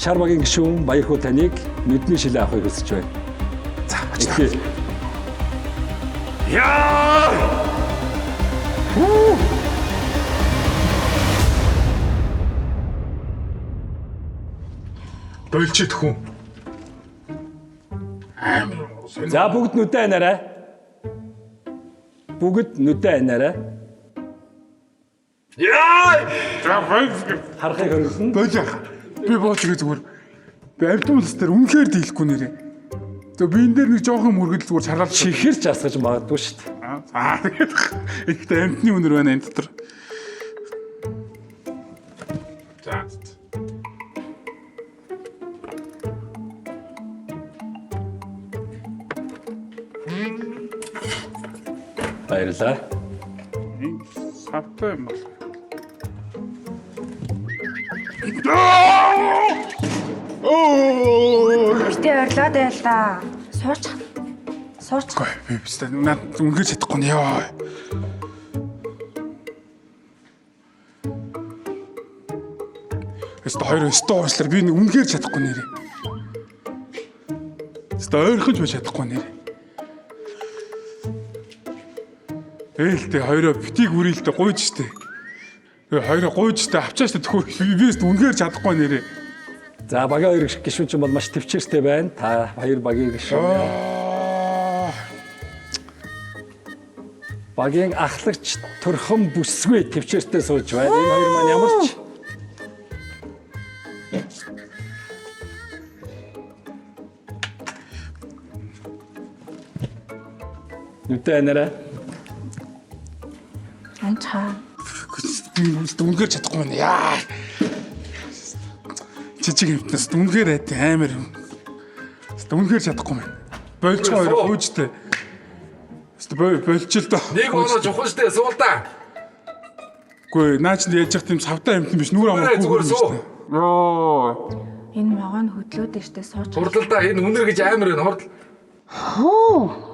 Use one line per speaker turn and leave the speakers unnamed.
Шар багийн гишүүн Баярхуу таныг нүдний шилээ авахыг хүсэж байна.
За,
Эхлэе.
Яа! Болчих хүн. Амар.
За бүгд нүдэ анаарай. Бүгд нүдэ анаарай.
Яа! За
Харахыг хөргөлнө.
Болж. Би бооч гээ зүгээр. Би амьтан улс дээр үнэхээр дийлэхгүй нэрээ. Зөв би энэ дээр нэг жоохон мөргөл зүгээр чаргаал
Чихэр ч асгаж магадгүй шүү дээ.
Аа тэгээд ихтэй амьтны үнэр байна энэ дотор. За.
Баярлалаа.
Савтай юм бол. Оо!
Битээ ойрлоод байл да. Сууч. Сууч.
Гой би бистэ над үнэхээр чадахгүй нэ ёо. Өстө хоёр өстө уушлаар би нэг үнэхээр чадахгүй нэрээ. Өстө ойрхон ч байж чадахгүй нэрээ. Ээлтэй хоёроо битийг үрээлтэй гуйж штэ. Тэгээ хоёроо гуйж штэ авчаа штэ төхөө би өстө үнэхээр чадахгүй нэрээ.
За багийн хоёр гишүүн чинь бол маш төвчээртэй байна. Та хоёр багийн гишүүн.
Аа.
Багийн ахлагч Төрхөн бүсгүй төвчээртэй сууж байна. Энэ хоёр маань ямар ч нүдэ анаарай.
Анчаа.
Би өстө үнэхээр чадахгүй байна. Яа. Жижиг юмтнаас үнэхээр айт амар юм. Өстө үнэхээр чадахгүй байна. Болж байгаа хоёр гуйжтэй. Өстө болж л доо.
Нэг оноо чухал штэ суулдаа.
Үгүй наа чи яаж яах тийм савтай юмтан биш нүур амар
Зүгээр, зүгээр суу.
Йоо.
Энэ могоо нь хөдлөөд штэ сууч.
Хурдал да энэ үнэр гэж амар байна хурдал.
Хөө.